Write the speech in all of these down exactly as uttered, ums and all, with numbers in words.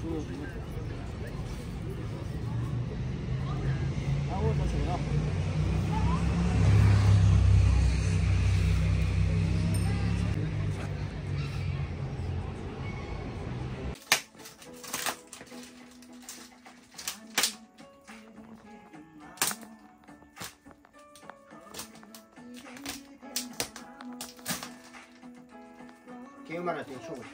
ཁྱེད་མ་ར་དེ་ཆུང་།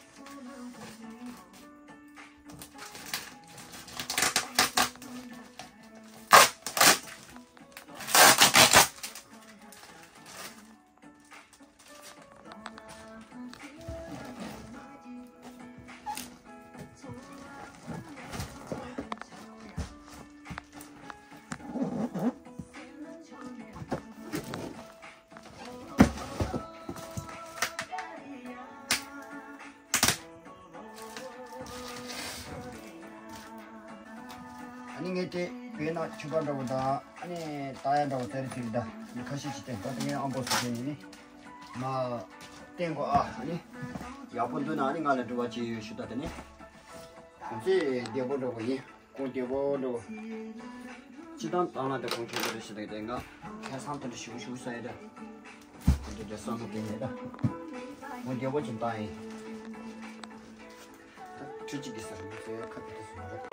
ཨ་ནི་ངས་དེ་བོད་ནང་ཆུ་བར་འདྲ་བོ་དང་ཨ་ནི་ཏ་ཡ་འདྲ་བོ་ཙེ་རེ་ཙེ་རེ་དང་ཁ་ཤས་ཤིག་བསྟན། ད་ལྟ་ངས་ཨམ་པོ་སུ་བྱས་ནས་ནི་མ་བསྟན་གོ་ཨ་ཨ་ནི་ཡག་པོ་འདུག་ན་ཨ་ནི་ང་ལ་འབྲེལ་བ་བྱེད་ཡོད་ཞུ། ད་དེ་ནི་ང་ཚོའི་བདེ་པོ་འདྲ་བོ་ཡིན། ཁོང་རྒྱལ་པོ་འགྲོ། སྤྱི་བཏང་བཏང་ལ་དེ་ཁོང་ཁྱོད་ཚོ་རེ་ཞིག་དེ་དེ་ང་ཁ་སང་དེ་འདྲ་ཞུ་ཞུ་ས་ཡ་ད། ཁོང་ཚོ་དེ་བསམ་བློ་དེ་ནས་ད། ཁོང་རྒྱལ་པོ་ཅིག་བཏང་ཡིན། ད་ཁྲི་གཅིག་གི་ས་རུ་ཟེར་ཁ་དེ་དེ་སོང་རེད།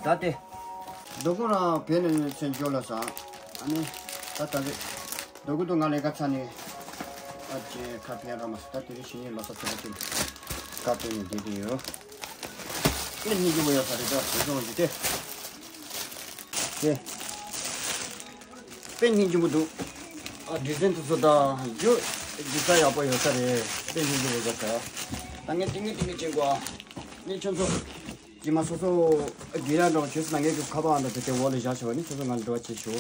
ད་དེ། རྡོ་སྐུ་རང་བེད་ནས་ཚུན་འཇོག་ལ་ས། ཨ་ནི། ད་ད་རེད། རྡོ་སྐུ་དུ་ང་ལས་ཀ་ཚ་ནས། ཨ་ཅེ་ཁ་ཕན་ར་མ་ས་ད་དེ་རིང་ཞིག་ནས་ལོ་ས་ཚོད་པ་ཅིག་ཀ་བེད་ནས་བསྡད་དེ་ཡོད། དེ་སྙིང་རྗེ་མོ་ཡོད་ས་རེད་ད་དེ་སོང་ཞིག་དེ། དེ། དཔེ་སྙིང་རྗེ་པོ་འདུག་ཨ་ཌི་ཛའིན་དེ་ཚོ་དང་རྒྱུ་རྒྱུ་ཆ་ཡག་པོ་ཡོད་ས་རེད། དཔེ་སྙིང་རྗེ་པོ་ཡོད་ས། ད་ངས་ཏིང་ངེ་ཏིང་ངེ་དྲན་དགོས་ཨ། ངས་ཁྱོད་ཚོ་རྗེས་མ་སོ་སོ་རྒྱུ་ཡག་འདྲ་བ་བྱོས་སོང་ན་ངས་ཀྱི་ཁ་པར་ཨ་འདྲ་དེ་དེ་འོག་ལ་བཞག་བྱས་པ་ནི་ཁྱོད་ཚོ་ང་འབྲེལ་བ་བྱེད་ཤོག་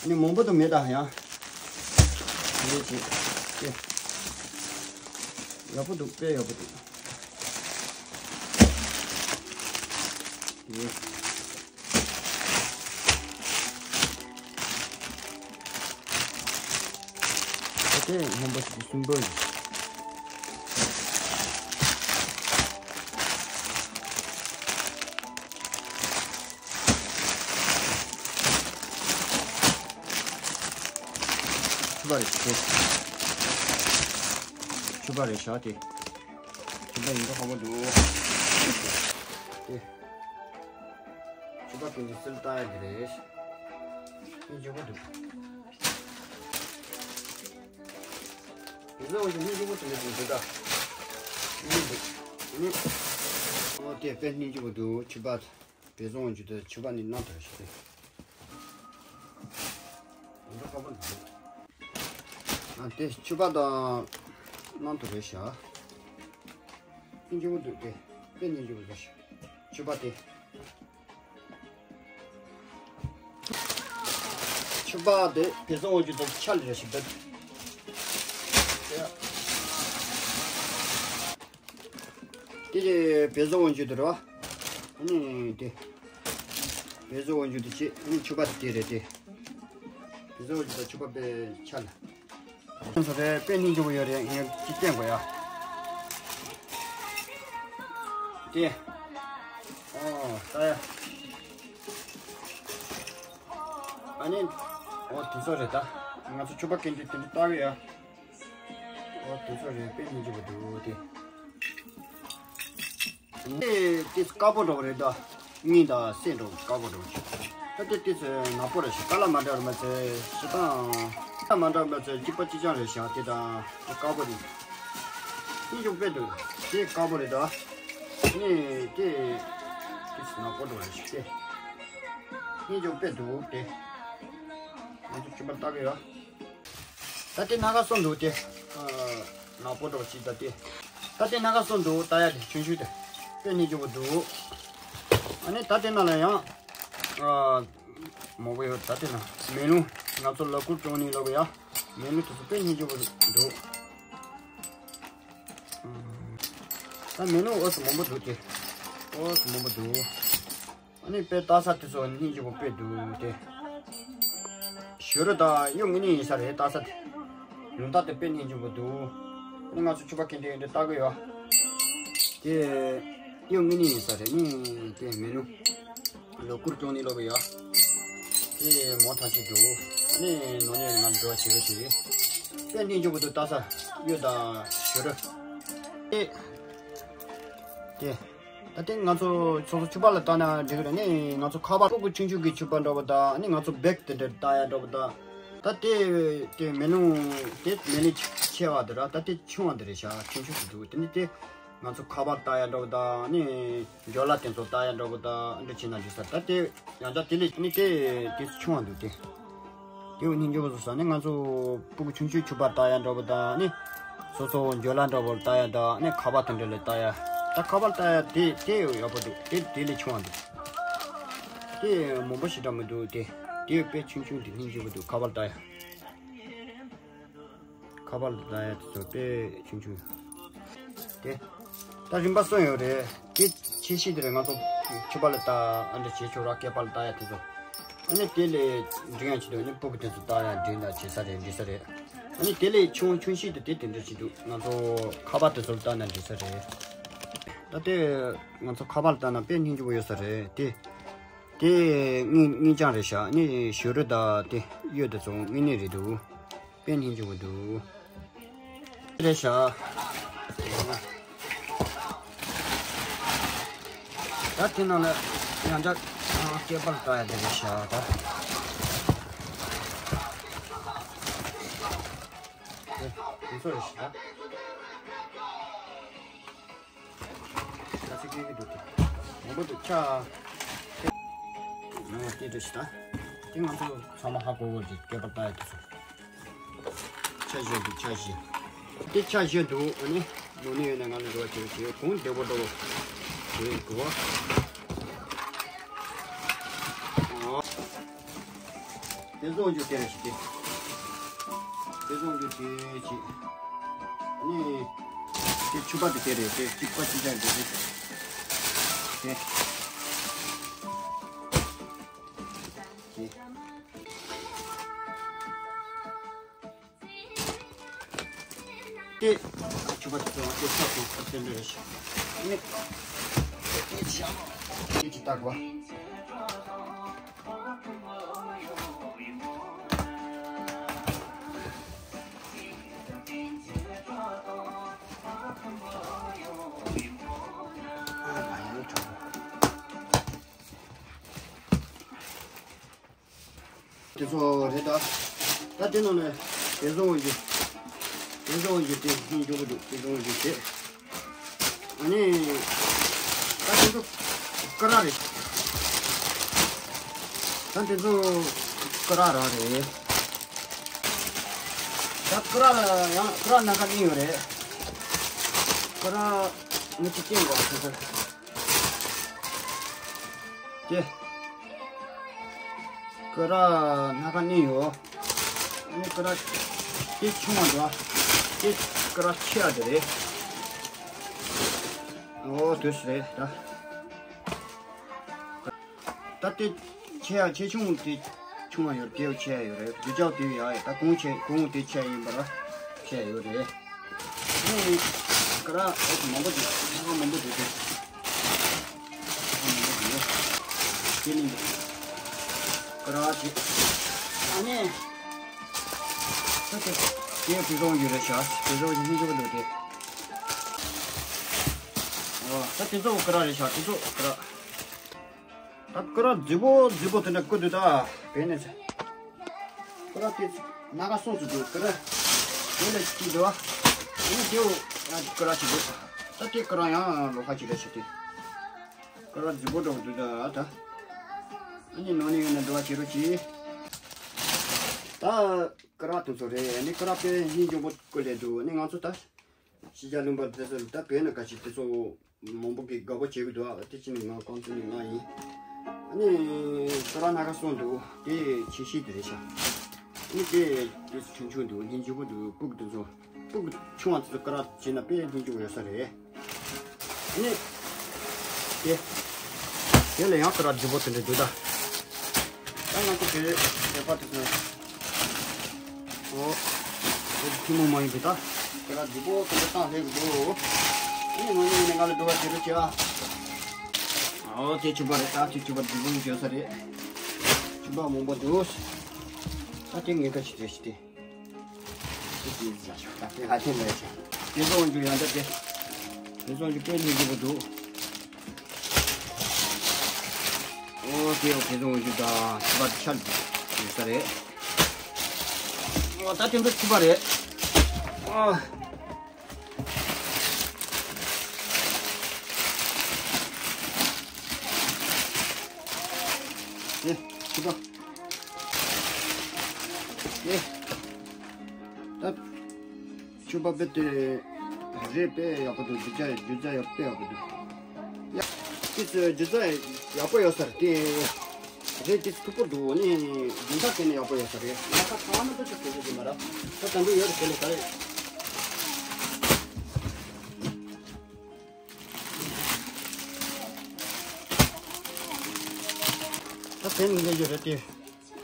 ཨ་ནི་མང་པོ་དུ་མེད་ད་ཡང་། དེ་བྱེད། ཡག་པོ་འདུག་དཔེ་ཡག་པོ་འདུག་དེ། ད་དེ་སྔོན་པོ་ཞིག་གསུམ་པོ་ཡིན། ཆུ་བ་རེད་དེ། ཆུ་བ་རེད་ཤག་དེ། ཆུ་བ་ཡིན་པ་ཧ་མ་འདུག་དེ། ཆུ་བ་གི་མི་སེར་ལྟ་ཡ་དེ་རེད། སྙིང་རྗེ་པོ་འདུག་དེ་ཚོ་འོ་ཞིག་སྙིང་རྗེ་པོ་དེ་འདྲ་འདུག་ད། སྙིང་འདུག་ཨོ་དེ་དཔེ་སྙིང་རྗེ་པོ་འདུག་ཆུ་བ། བེ་ཙོང་འཇུ་དེ་ཆུ་བ་ནི་གནམ་དུ་རེད་ཤག་དེ། འདི་ཁ་པོ་འདུག་ཨ་དེ་ཆུ་བ་དང་གནམ་དུ་རེད་ཤག་སྙིང་རྗེ་པོ་འདུག་དེ་དཔེ་སྙིང་རྗེ་པོ་འདུག་ཆུ་བ་དེ། ཆུ་བ་དེ་བེ་ཙོང་འཇུ་དེ་ཆ་ལི་རེད་ཤག་དེ། དེ་རེད། བེ་ཙོང་འཇུ་དེ་རེད་བ། ཨ་ནི་དེ། བེ་ཙོང་འཇུ་དེ་ཆེ། ཨ་ནི་ཆུ་བ་དེ་རེད་དེ། བེ་ཙོང་འཇུ་དང་ཆུ་བ་དཔེ་ཆ་ལ། ཁྱེད་ཚོ་དེ་དཔེ་སྙིང་རྗེ་པོ་ཡོད་རེད། ངས་ཅིག་བསྟན་དགོས་ཡ། དེ། ཨོ་ད་ཡ། ཨ་ནི། ཨོ་དེ་ཚོ་རེད་ད། ང་ཚོ་ཆུ་བ་སྐྱེལ་དུས་དེ་འདྲ་ལྟ་གི་ཡ། ཨོ་དེ་ཚོ་རེད། དཔེ་སྙིང་རྗེ་པོ་འདུག་དེ། དེ་དེ་དཀར་པོ་འདྲ་བོ་རེད་ད། སྙིང་དང་སེ་འདྲ་བོ་དཀར་པོ་འདྲ་བོ་ཞིག་ད་དེ་དེ་ཚོ་ནག་པོ་རེད་ཤག་དཀར་ལ་མ་འདྲ་བ་མ་ཚད་ཤི་དང་། དཀར་ལ་མ་འདྲ་བ་མ་ཚད་གཅིག་པ་གཅིག་རྐྱང་རེད་ཤག་དེ་དང་དེ་དཀར་པོ་དེ། སྙིང་རྗེ་པོ་དཔེ་འདུག་དེ་དཀར་པོ་རེད་ད། ནི་དེ་དེ་ཚོ་ནག་པོ་འདྲ་བོ་རེད་ཤག་དེ། སྙིང་རྗེ་པོ་དཔེ་འདུག་དེ། ང་ཚོ་ཁྱིམ་པ་ལྟ་གི་ཡོད། ད་དེ་སྣ་ཁ་གསུམ་འདུག་དེ། ཨ། ནག་པོ་འདྲ་བོ་ཅིག་ད་དེ། ད་དེ་སྣ་ཁ་གསུམ་འདུག་ལྟ་ཡ་དེ་ཆུང་ཆུང་དེ། དཔེ་སྙིང་རྗེ་པོ་འདུག་ཨ་ནི་ད་དེ་ནང་ལ་ཡང་ ཨ། མང་པོ་ཡོད། ད་དེ་ན་མེ་ལོང་། ང་ཚོ་ལ་ཀུར་ཅོང་ནི་ལོ་གི་ཡ། མེ་ལོང་དེ་ཚོ་དཔེ་སྙིང་རྗེ་པོ་འདུག་ད་མེ་ལོང་ཨོ་ཙི་མང་པོ་འདུག་སྟེ། ཨོ་ཙི་མང་པོ་འདུག་ཨ་ནི་དཔེ་ལྟ་ས་དེ་ཚོ་སྙིང་རྗེ་པོ་དཔེ་འདུག་སྟེ། བྱུ་རུ་དང་གཡུ་དངོས་གནས་ཡིན་ས་རེད། ལྟ་ས་དེ། ལུང་རྟགས་དེ་དཔེ་སྙིང་རྗེ་པོ་འདུག་ཨ་ནི་ང་ཚོ་ཕྱུ་པ་གན་དེ་འདྲ་ལྟ་གི་ཡོད། དེ་གཡུ་དངོས་གནས་ཡིན་ས་རེད། ནི་དེ་མེ་ལོང་། ལ་ཀུར་ཅོང་ནི་ལོ་གི་ཡ། དེ་མོ་ཐང་ཆད་འདུག་ཨ་ནི་ནོ་ནི་ང་འགྲོ་བྱེད་རོགས་བྱེད། དཔེ་སྙིང་རྗེ་པོ་འདུག་ལྟ་ས། གཡུ་དང་བྱུ་རུ། དེ། དེ། ད་དེ་ང་ཚོ་སོ་སོ་ཕྱུ་པ་ལ་ལྟ་ན་འགྲིག་རེད། ནི་ང་ཚོ་ཁ་པར་སྤུ་གུ་ཆུང་ཆུང་གི་ཕྱུ་པ་འདྲ་པོ་དང་། ནི་ང་ཚོ་བེག་དེ་འདྲ་ལྟ་ཡ་འདྲ་པོ་དང་། ད་དེ་དེ་མེ་ལོང་། དེ་མེ་ལོང་ཆེ་བ་དེ་ར། ད་དེ་ཆུང་བ་དེ་རེད་ཤག་ཆུང་ཆུང་དེ་འདུག་དེ་ནི་དེ་ང་ཚོ་ཁ་པར་ལྟ་ཡ་འདྲ་པོ་དང་། ནི་ཇོ་ལ་དེ་ཚོ་ལྟ་ཡ་འདྲ་པོ་དང་། འདྲ་བྱས་ན་འགྲིག་ས། ད་དེ་ཡང་ཆ་དེ་ལས་ནི་དེ་དེ་ཆུང་བ་འདུག་དེ། དེ་བོ་སྙིང་རྗེ་པོ་བཟོ་ས་ནི་ང་ཚོ་སྤུ་གུ་ཆུང་ཆུང་ཕྱུ་པ་ལྟ་ཡ་འདྲ་པོ་དང་། ནི་སོ་སོ་ཇོ་ལ་འདྲ་པོ་ལྟ་ཡ་དང་། ནི་ཁ་པར་དེ་འདྲ་ལ་ལྟ་ཡ། ད་ཁ་པར་ལྟ་ཡ་དེ་དེ་ཡག་པོ་འདུག་དེ་དེ་ལས་ཆུང་བ་འདུག་དེ་མང་པོ་ཞེ་དྲག་མི་འདུག་དེ་དེ་དཔེ་ཆུང་ཆུང་དེ་སྙིང་རྗེ་པོ་འདུག་ཁ་པར་ལྟ་ཡ། ཁ་པར་ལ་ལྟ་ཡ་དེ་ཚོ་དཔེ་ཆུང་ཆུང་། དེ། ད་རིམ་པ་གསུམ་ཡོད་རེད། དེ་ཆེ་ཤོས་དེ་རེད། ང་ཚོ་ཕྱུ་པ་ལ་ལྟ། ཨ་འདྲ་བྱེད་ཆོག་ར། སྐེད་པ་ལ་ལྟ་ཡ་དེ་ཚོ། ཨ་ནི་དེ་ལས་འགྲིག་ཡ་ཆེད་དུ་ནི་སྤུ་གུ་དེ་ཚོ་ལྟ་ཡ་འགྲིག་ན་བྱེད་ས་རེད། འགྲིག་ས་རེད། ཨ་ནི་དེ་ལས་ཆུང་ཆུང་ཤོས་དེ་དེ་དེ་འདྲ་ཆེད་དུ་ང་ཚོ་ཁ་པར་དེ་ཚོ་ལ་ལྟ་ན་འགྲིག་ས་རེད། ད་དེ་ང་ཚོ་ཁ་པར་ལ་ལྟ་ན་དཔེ་སྙིང་རྗེ་པོ་ཡོད་ས་རེད། དེ། དེ་དངུལ་དངུལ་རྐྱང་རེད་ཤག་ནི་བྱུ་རུ་དང་དེ་གཡུ་དེ་ཚོ་དངོས་གནས་རེད་འདུག་དཔེ་སྙིང་རྗེ་པོ་འདུག་རེད་ཤག་ད་དེ་ནང་ལ་ཡང་བསྐྱར་སྐེད་པ་ལ་ལྟ་ཡ་དེ་རེད་ཤག་ད་དེ་དེ་ཚོ་རེད་ཤག་ད་ཚིག་སྐད་ཀྱི་འདུག་དེ། མང་པོ་འདུག་ཆ། ཨ་དེ་འདྲ་ཞིག་ད། དེ་ང་ཚོ་ཚང་མ་ཧ་གོ་གོ་དེ་སྐེད་པ་ལ་ལྟ་ཡ་དེ་ཚོ། ཆ་བཞི་འདུག་ཆ་བཞི། དེ་ཆ་བཞི་འདུག་ཨ་ནི་ནོར་ནི་ཡོད་ན་ང་ལ་འགྲོ་བ་བྱེད་རོགས་བྱེད། གོང་བདེ་པོ་འགྲོ་བ་བྱེད་དགོས། ཨོ། དེ་བཟོ་རྒྱུ་དེ་རེད་ཤག་དེ། དེ་བཟོ་རྒྱུ་དེ་ཅི། ནི། དེ་ཕྱུ་པ་དེ་དེ་རེད། དེ་གཅིག་པ་གཅིག་རྐྱང་དེ་རེད། དེ། དེ། དེ། ཕྱུ་པ་དེ་ཚོ་དེ་ཚོ་དེ་ཚོ་དེ་འདྲ་རེད་ཤག་ནི། དེ་ཅི་ཡང་། དེ་ཅི་ལྟ་དགོས། དེ་ཚོ་རེད་ད། ད་དེ་ནང་ནས་དེ་བཟོ་འོང་རྒྱུ། དེ་བཟོ་འོང་རྒྱུ་དེ་ཧིན་འཇོག་གི་འདུག་དེ་བཟོ་འོང་རྒྱུ་དེ། ཨ་ནི། ད་དེ་ཚོ་ཀ་ར་རེད། ད་དེ་ཚོ་ཀ་ར་ར་རེད། ད་ཀ་ར་ལ་ཡང་ཀ་ར་སྣ་ཁ་གཉིས་ཡོད་རེད། ཀ་ར་ངེད་ཀྱི་སྐྱེས་འགོ་དེ་ཚོ། དེ། ཀ་ར་སྣ་ཁ་གཉིས་ཡོད། ཨ་ནི་ཀ་ར་དེ་ཆུང་བ་འདུག་དེ་ཀ་ར་ཆེ་བ་དེ་རེད། ཨོ་དེ་སུ་རེད་ད། ད་དེ་ཆེ་ཡ་ཆེ་ཆུང་དེ་ཆུང་བ་ཡོད་རེད། དེ་ཆེ་ཡ་ཡོད་རེད། དེ་ཅག་དེ་ཡ་ཡ་ད་གོང་ཆེ་གོང་དེ་ཆེ་ཡ་ཡིན་པ་ར་ཆེ་ཡ་ཡོད་རེད། ནི་ཀ་ར་ཨེ་མང་པོ་འདུག་ཧ་མང་པོ་འདུག་དེ་ཧ་མང་པོ་འདུག་དེ་ནི་ཀ་ར་ཆེ་ཨ་ནི་ད་དེ་དེ་བུ་རོང་ཡོད་རེད་ཤག་བུ་རོང་ཡིན་གྱི་འདུག་དེ། ཨོ་ད་དེ་ཚོ་ཀ་ར་རེད་ཤག་དེ་ཚོ་ཀ་ར། ད་ཀ་ར་རྫིག་པོ་རྫིག་པོ་དེ་འདྲ་བརྐོས་འདུག་ད་བས་ནས་ཀ་ར་དེ་སྣ་ཁ་སོང་ཟིག་འདུག་ཀ་ར་དེ་ལ་ཅིག་འདུག་ཨ་ནི་དེའུ་ཡང་ཀ་ར་ཅིག་འདུག་ད་དེ་ཀ་ར་ཡང་ལོ་ཁ་ཅིག་རེད་ཤག་དེ་ཀ་ར་རྫིག་པོ་འདྲ་པོ་འདུག་ད་ད། ཨ་ནི་ནང་ནས་ཡོད་ན་འདྲ་བ་བྱེད་རོགས་གྱིས། ད་ཀ་ར་དེ་ཚོ་རེད། ཨ་ནི་ཀ་ར་དཔེ་སྙིང་རྗེ་པོ་བརྐོས་ལས་འདུག་ཨ་ནི་ང་ཚོ་ད། ཕྱི་རྒྱལ་ལུང་པ་དེ་ཚོ་ད་བོད་ནང་ཁ་ཤས་དེ་ཚོ་མང་པོ་གིས་དགའ་པོ་བྱེད་ཀྱི་འདུག་ཨ་དེ་ཕྱི་ནས་ང་རྐང་ཚོ་ནས་ང་ཡིན། ཨ་ནི་སོ་ར་སྣ་ཁ་གསུམ་འདུག་དེ་ཆེ་ཤོས་དེ་རེད་ཤག་ཨ་ནི་དེ་དེ་ཆུང་ཆུང་འདུག་སྙིང་རྗེ་པོ་འདུག་སྤུ་གུ་དེ་ཚོ། སྤུ་གུ་ཆུང་བ་དེ་ཚོ་ཀ་ར་བྱས་ན་དཔེ་སྙིང་རྗེ་པོ་ཡོད་ས་རེད། ཨ་ནི། དེ། དེ་ལ་ཡང་ཀ་ར་བརྗིད་པོ་དེ་འདྲ་འདུག་ད། ད་ང་ཚོ་དེ་དེ་པ་དེ་ཚོ། ཨོ། དེ་ཐུན་མོང་མ་ཡིན་པའི་ད། ཀ་ར་བརྗིད་པོ་དེ་འདྲ་བཏང་སླེབས་འདུག་ཨ་ནི་ང་ནི་ང་ལ་འགྲོ་བ་དེ་འདྲ་བྱེད་ཨ། ཨོ་དེ་ཆུ་བར་རེད་ད་དེ་ཆུ་བར་བརྗིད་པོ་ཡོད་ས་རེད། ཆུ་བར་མང་པོ་འདུག་ད་དེ་ངས་ཀ་ཞིག་རེད་ཞིག་དེ། དེ་ཚོ་འོན་ཀྱང་ཡང་འདྲ་དེ། དེ་ཚོ་འོན་ཀྱང་དཔེ་སྙིང་རྗེ་པོ་འདུག་ཨོ་དེ་ཡང་དེ་ཚོ་འོན་ཀྱང་ད་ཆུ་བར་ཆར་ཡོད་ས་རེད། ཨོ་ད་དེ་འདྲ་ཆུ་བར་རེད། ཨོ། ཨེ། ཆུ་བར། ཨེ། ད། ཆུ་བར་དཔེ་དེ། རས་དཔེ་ཡག་པོ་འདུག་རྒྱུ་ཆ་རྒྱུ་ཆ་ཡག་དཔེ་ཡག་པོ་འདུག་ཡ། དེ་ཚོ་རྒྱུ་ཆ་ཡག་པོ་ཡོད་ས་རེད་དེ། རས་དེ་མཐུག་པོ་འདུག་ནི། རྒྱུན་ཆགས་དེ་ནི་ཡག་པོ་ཡོད་ས་རེད། ང་ཁ་ཚང་མ་ད་ཆ་དེ་ཚོ་ཡིན་མ་རེད། ད་དང་པོ་ཡོད་རེད་དེ་ལས་ག་རེད། ད་དེ་ནི་འདི་ཡོད་རེད་དེ།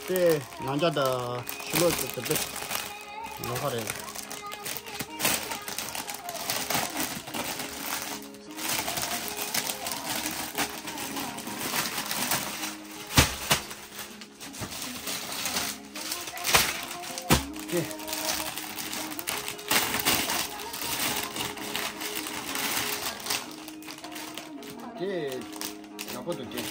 དེ་ནང་ཆ་དང་ཕྱི་ལོགས་ཀྱི་དེ་དེ་ལོགས་ཀ་རེད། དེ། དེ། ཡག་པོ་འདུག་དེ།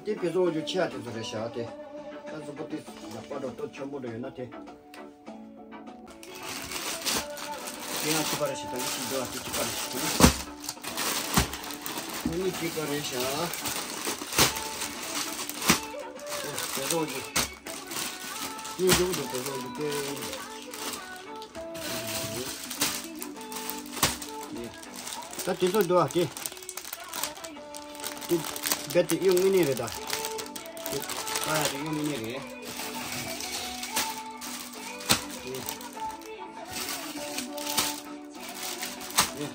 དེ་བེ་ཚོ་འོ་ཅུ་ཆེ་ཡ་དེ་ཚོ་རེད་ཤག་དེ། ད་གཟུགས་པོ་དེ་ཡག་པ་འགྲོ་ཏོ་ཆེན་པོ་འགྲོ་ཡོད་ན་དེ། དེ་ཡང་གཅིག་པ་རེད་ཤག་ད་གཅིག་འགྲོ་བ་དེ་གཅིག་པ་རེད་ཤག་ཨ་ནི་གཅིག་པ་རེད་ཤག་བེ་ཚོ་འོ་ཅུ། གཉིས་འགྲོ་འདུག་བེ་ཚོ་འོ་ཅུ་དེ། ད་དེ་ཚོ་འདུག་ཨ་དེ། དེ་རྦད་དེ་གཡུག་ངེས་ནས་རེད་ད། དེ་ཀ་ཡ་དེ་གཡུག་ངེས་ནས་རེད། དེ། དེ།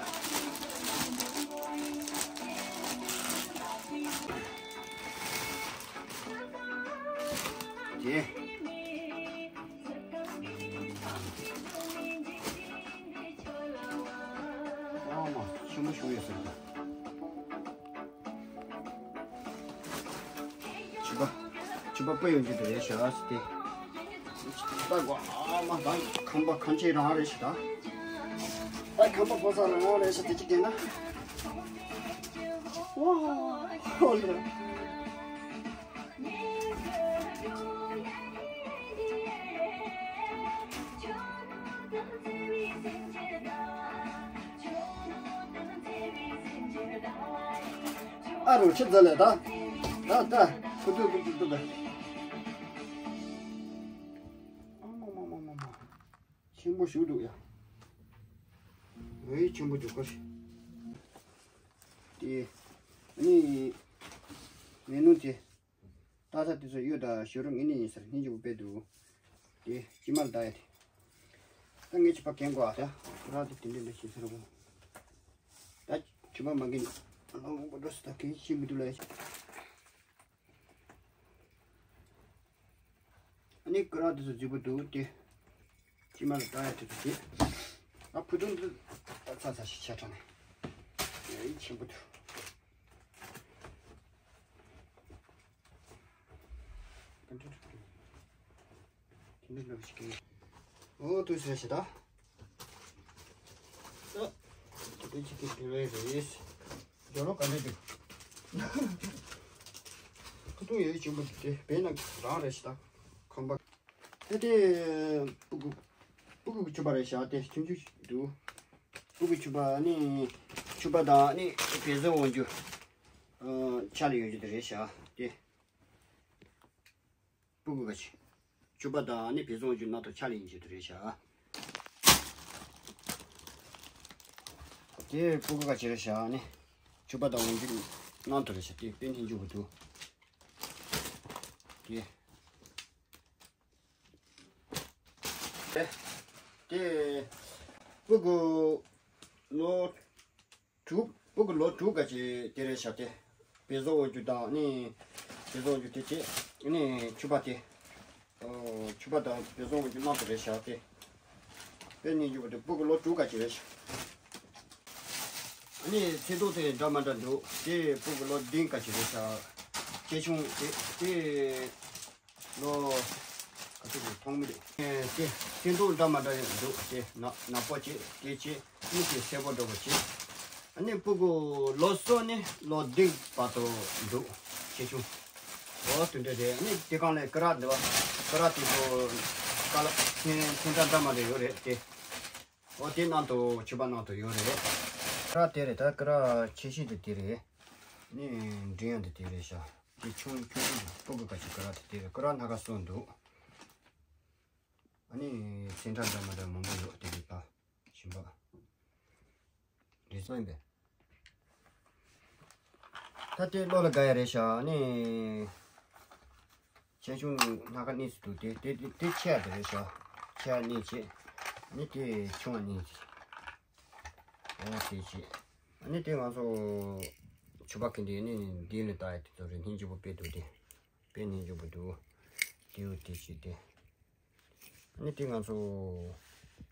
དེ། ཨ་མ། ཆེན་པོ་ཞིག་ཡོད་ཟེར་གི། ཆུ་བར། ཆུ་བར་དཔེ་ཡོང་རྒྱུ་དེ་རེད་ཤག་ཟེར་ཏེ། ད་གོ་ཨ་མ། ད་ཁང་པ་ཁང་ཆེན་རང་རེད་ཤག་ད་ཁང་པ་ཕོ་གསར་རང་རེད་ཤག་དེ་ཅི་བལྟས་ན། ཝའོ། ཧོ་ལེ། ཨ་རོ་ཆི་ཟ་ལེ་ད། ད་ད། ཁུ་ཏུ་ཁུ་ཏུ་ཏུ་ད། ཨ་མ་མ་མ་མ་མ། ཆེན་པོ་ཞིག་འདུག་ཡ། འོ་ཡི་ཆེན་པོ་འདུག་ག་ཞིག་དེ། ནི། མེ་ནུ་དེ། ཏག་ཏག་དེ་ཚོ་གཡུ་དང་བྱུ་རུ་ངེས་ནས་ཡིན་ཟེར་སྙིང་རྗེ་པོ་དཔེ་འདུག་དེ་ཅི་མར་ད་ཡ་དེ། ད་ངས་ཆུ་བར་གན་གོ་ཨ་ད། ཁོ་རང་དེ་དེ་འདྲས་འདྲ་ཞིག་ཟེར་གོ་ད་ཆུ་བར་མ་གན་ལོ་མང་པོ་འགྲོ་སོང་ད་གན་ཤེས་མི་འདུག་ལ་ཡ། ཨ་ནི་ཁོ་རང་དེ་ཚོ་རྫིག་པོ་འདུག་སྟེ། ཅི་མ་ལ་ད་ཡ་དེ་ཚོ་དེ། ཨ་ཕུ་ཐུང་འདི་ད་ཚ་ཚ་ཞིག་ཆ་དྲགས་ནས། ཡ་ཡི་ཆེན་པོ་འདུག་ཨོ་དུ་ཟེར་ཞེ་ད། ཨ། དེ་ཅི་གི་དེ་བས་རེད། ཇོ་ལོ་ག་འདྲ་འདུག་ཁུ་ཐུང་ཡོད་ཆེན་པོ་དེ་བས་ན་རང་རེད་ཞེ་ད། ཁམས་པ། ཨེ་དེ། སྤུ་གུ། སྤུ་གུ་གི་ཕྱུ་པ་རེད་ཤག་དེ་ཆུང་ཆུང་འདུག་སྤུ་གུ་ཕྱུ་པ་ནི། ཕྱུ་པ་དང་ནི་བལ་བཟོ་འོང་རྒྱུ། ཨ། ཆ་ལ་ཡོང་རྒྱུ་དེ་རེད་ཤག་དེ། སྤུ་གུ་ག་ཅི། ཕྱུ་པ་དང་ནི་བེ་ཟོང་རྒྱུ་ནང་དུ་ཆ་ལེན་བྱེད་དུ་རེད་ཤག་དེ་སྤུ་གུ་ག་ཅི་རེད་ཤག་ནི། ཕྱུ་པ་དང་འོང་རྒྱུ་ནང་དུ་རེད་ཤག་དེ་དཔེ་ནི་འཇུག་གི་འདུག་དེ། དེ། དེ། སྤུ་གུ་ལོ་དྲུག་སྤུ་གུ་ལོ་དྲུག་ག་ཅི་དེ་རེད་ཤག་དེ། བེ་ཟོང་འོང་རྒྱུ་དང་ནི། བེ་ཟོང་འོང་རྒྱུ་དེ་བྱས། ནི་ཕྱུ་པ་དེ། ཨོ། ཕྱུ་པ་དང་བེ་ཟོང་འོང་རྒྱུ་ནང་དུ་རེད་ཤག་དེ། དཔེ་ནི་འཇུག་པ་དེ་སྤུ་གུ་ལོ་དྲུག་ག་ཅི་རེད་ཤག་ཨ་ནི་ཚེ་ཐོག་དེ་འདྲ་མ་འདྲ་འདུག་དེ་སྤུ་གུ་ལོ་བདུན་ག་ཅི་རེད་ཤག་ཆེ་ཆུང་དེ་དེ། ལོ། ག་ཚོད་ཀྱི་ཐོག་མི་རེད། དེ་སེང་ཏོག་འདྲ་མ་འདྲ་ཡང་འདུག་དེ་ནག་ནག་པོ་བྱས་དེ་བྱས་ནི་དེ་སེར་པོ་འདྲ་པོ་བྱས། ཨ་ནི་སྤུ་གུ་ལོ་གསུམ་ནས་ལོ་བདུན་བར་དུ་འདུག་ཆེ་ཆུང་། འོ་དེ་འདྲ་རེད། ཨ་ནི་དེ་གང་ལས་ཀ་ར་འདི་བ་ཀ་ར་དེ་ཚོ་ཀ་ལ་ཚན་ཚན་ཁྲ་འདྲ་མ་འདྲ་ཡོད་རེད་དེ། འོ་དེ་ནང་དུ་ཕྱུ་པ་ནང་དུ་ཡོད་རེད། ཀ་ར་དེ་རེད། ད་ཀ་ར་ཆེ་ཤོས་དེ་དེ་རེད། ནི་འབྲི་ཡང་དེ་དེ་རེད་ཤག་དེ་ཆུང་ཆུང་ཆུང་སྤུ་གུ་ག་ཅི་ཀ་ར་དེ་དེ་རེད། ཀ་ར་སྣ་ཁ་གསུམ་འདུག་ཨ་ནི་ཚན་ཁྲ་འདྲ་མ་འདྲ་མང་པོ་ཡོད་དེ་རེད་པ། ཞིམ་པ། རེད་སོང་ཡིན་པས། ད་དེ་བློ་ལ་དགའ་ཡ་རེད་ཤག་ཨ་ནི། ཆེ་ཆུང་སྣ་ཁ་གཉིས་སུ་འདུག་དེ་དེ་དེ་དེ་ཆེ་ཡ་དེ་རེད་ཤག་ཆེ་ཡ་གཉིས་བྱས། ཨ་ནི་དེ་ཆུང་བ་གཉིས་བྱས། འོ་དེ་བྱས། ཨ་ནི་དེ་ང་ཚོ་ཕྱུ་པ་གི་འདི་ནི་འདི་ལ་ལྟ་ཡ་དེ་ཚོ་རེད། སྙིང་རྗེ་པོ་དཔེ་འདུག་དེ། དཔེ་སྙིང་རྗེ་པོ་འདུག་དེ་འོ་དེ་བྱས་དེ། ཨ་ནི་དེ་ང་ཚོ་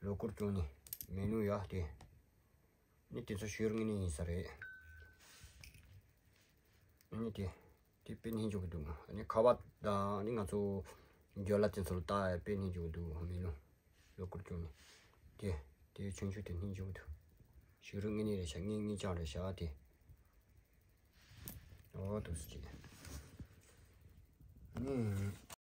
ལོ་འཁོར་སྐྱོང་ནི་མེད་ནུ་ཡ་དེ། ཨ་ནི་དེ་ཚོ་ཞོར་ངེས་ནི་ཡིན་ས་རེད། ཨ་ནི་དེ། དེ་དཔེ་སྙིང་རྗེ་པོ་འདུག་ཨ་ནི་ཁ་བ་དང་ཨ་ནི་ང་ཚོ་འགྱོད་ལ་དེ་ཚོ་ལ་ལྟ་ཡ་དཔེ་སྙིང་རྗེ་པོ་འདུག་མི་ལོ་ལོ་འཁོར་སྐྱོང་ནི། དེ་དེ་ཆུང་ཆུང་དེ་སྙིང་རྗེ་པོ་འདུག་ཞུ་རུ་ངེས་ནི་རེད་ཤག་ངེས་ངེས་ཀྱང་རེད་ཤག་དེ། འོ་དུ་སུ་ཅི། ཨ་ནི།